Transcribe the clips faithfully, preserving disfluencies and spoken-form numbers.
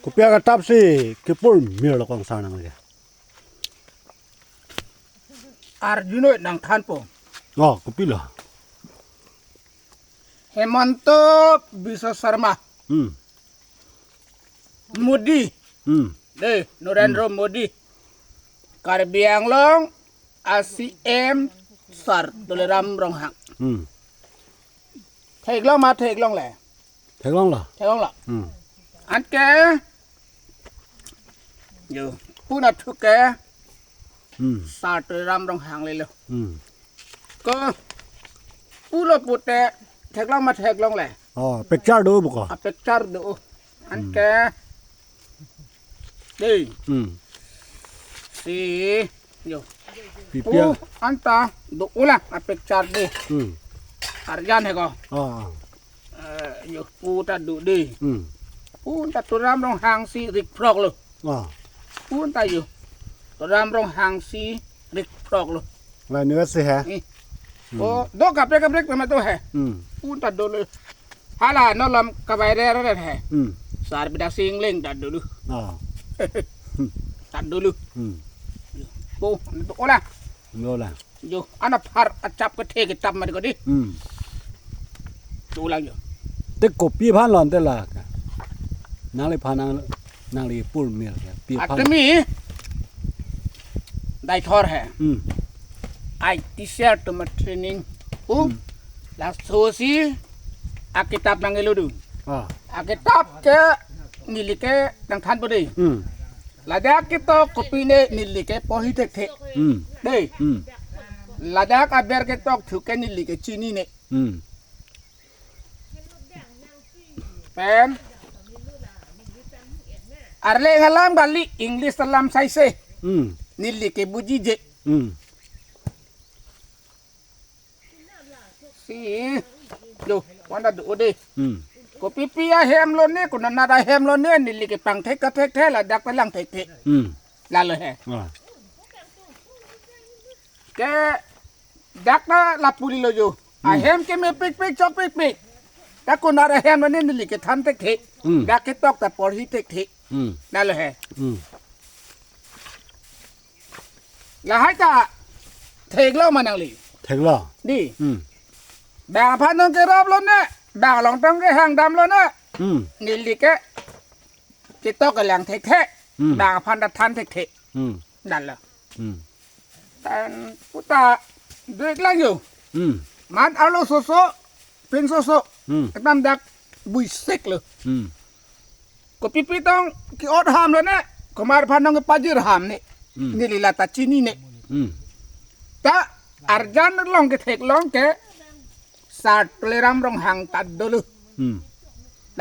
Kopi aketap si kepul mir lo kong sang nang lagi. Arjun noi nangthanpo. Oh, kopilo? Hemanta Biswa Sarma. Hmm. Modi. Hmm. Dei, Narendra Modi. Karbi Anglong a C M Sar Tuliram Ronghang. Hmm. Theklong ma theklongle? Theklonglo. Theklonglo. Hmm. Anke. Yo, pu anatthu ke. Hmm. Sar Tuliram Ronghang lelo. Hmm. Ko pulo pute theklong ma theklongle? Oh, picture do buko. A picture do. Anke. Dei. Hmm. Si. Yo. Pi pu pi a- anta do-olang a picture dei. Hmm. Arjan he ko. Oh. Eh, yo pu ta do dei. Hmm. Pu anta Tuliram Ronghang si rik phroklo. Oh. Pu anta yo. Tuliram Ronghang si rik phroklo. La nuat si he. Eh. Hmm. Oh, do kaprek kaprek pema do he. Hmm. Pu anta dolo. Hala non alam kavai rere he. Hmm. Sar Bidya Sing Engleng ta dolo. Oh. Ta dolo. Hmm. Pu, do-olang. Dolo. Yo, ana phar achap kethe ketap mari ko dei. Hmm. Do-olang yo. Te kopi aphan lo ante la? Nangliphan nang, nangli pul mir ke. Pi aphan? Atimi. Dai thor he. Hmm. I teacher atum training. U. Hmm. Laso si aketap nangkelo dun. Ah. Aketap ke neli ke nangthanpo dei. Hmm. Ladak ketok kopine neli ke porhi thekthe. Hmm. Dei. Hmm. Ladak aber ketok thu ke neli ke chinine. Hmm. Pen. Arleng alam kali English alam saise. Hmm. Neli ke bujije. Hmm. Si. Yo, pu anta do dei. Hmm. Kopi pi ahem lone, konat ahem lone, neli ke pangthek kathekthe, ladak ta lang thekthe. Hmm. Lalo he. Ah. Ke dak ta lapu lelo yo. Hmm. Ahem ke mepikpik chokpikpik. Ta konat ahem lone neli ke than thekthe. Hmm. Dak ketok ta porhi thekthe. Hmm. Lalo he. Hmm. Lahai ta theklo ma nangli? Theklo. Dei. Hmm. Bang aphan tong kerap lone, bang along tong kehang damlone. Hmm. Neli ke ketok kelang thekthe. Hmm. Bang aphan ta than thekthe. Hmm. Lalo. Hmm. Tan pu ta dek lang yo. Hmm. Mat arlo soso, pin soso. Hmm. Ekdam dak buisik lo. Hmm. Kopi pi tong ke-ot ham lone, komat aphan tong kepajir ham ne. Hmm. Neli la ta chinine. Hmm. Ta arjan along ketheklong ke Sar Tuliram Ronghang ta dolo. Hmm.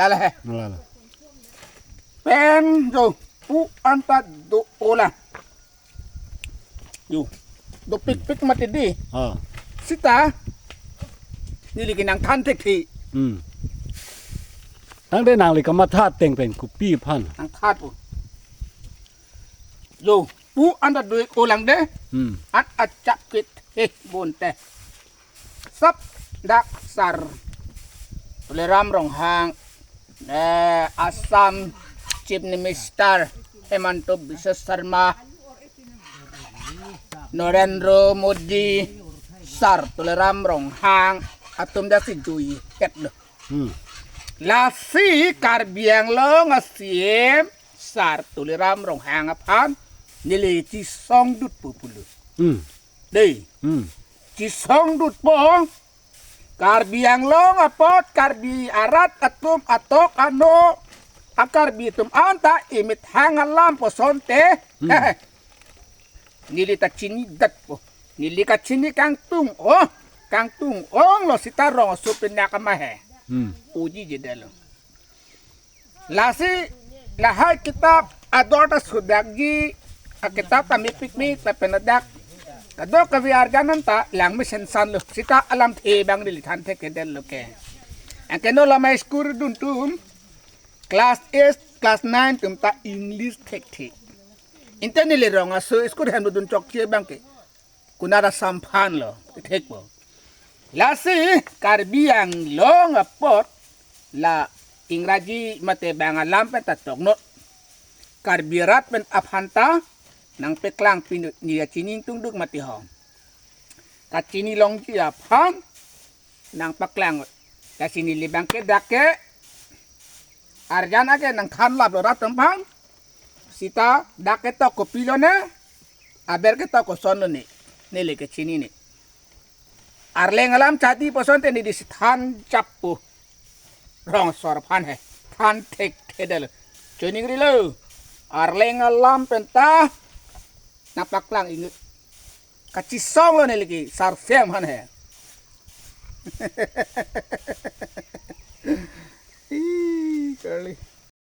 Lalo he. Lalo. Pen yo pu anta do-olang. Yo. Dopikpik mati dei. Ah. Seta neli ke nangthan thekthe. Hmm. Tangte nangli kamatha ateng pen kopi aphan? Nangthanpo. Yo, pu anta do-ik-olang dei. Hmm. An achap kethe bonte. Sap dak Sar Tuliram Ronghang, eh, Assam Chief Minister Himanta Biswa Sarma, Narendra Modi, Sar Tuliram Ronghang atum dak si juihet lo. Hmm. Lasi Karbi Anglong a C M Sar Tuliram Ronghang aphan neli chesongdutpo pulo. Hmm. Dei. Hmm. Chesongdutpo. Karbi Anglong apot Karbi arat atum atok ano a Karbi atum anta emethang alam pusonte. Hmm. Neli ta chinidatpo. Neli kachini kangtung, oh, kangtung-onglo seta rong aso pen naka ma he. Hmm. Puji jedetlo. Lasi lahai kitap ador ta sudakji, akitap ta mepikpik lapen ladak kadokave arjan anta lang mesensan lo. Seta alamthe abang neli than thekthedetlo ke. Anke non la ma school dun atum class eight, class nine atum ta English thekthe. Ante neli rong aso school hem dun chokche abang ke konat asamphan lo, thekpo. Lasi Karbi Anglong apot la Ingraji mate bang alam pen ta toknot. Karbi arat pen aphan ta nangpaklang pinut ni kachini tungduk mati ho. Kachini longji aphan nangpaklang. Kachini libang ke dak ke arjan ake nangthan lap lo rat atum aphan. Sita dak ketok kopilo ne, aber ketok koson lo ne, neli kachini ne. Arleng alam chati poson te neli si than chappo. Rong sor aphan he, than thekthedel. Choningri lo. Arleng alam pen ta nangpaklang inut. Kachisong lo neli ke sarsem aphan he. Ih, kali.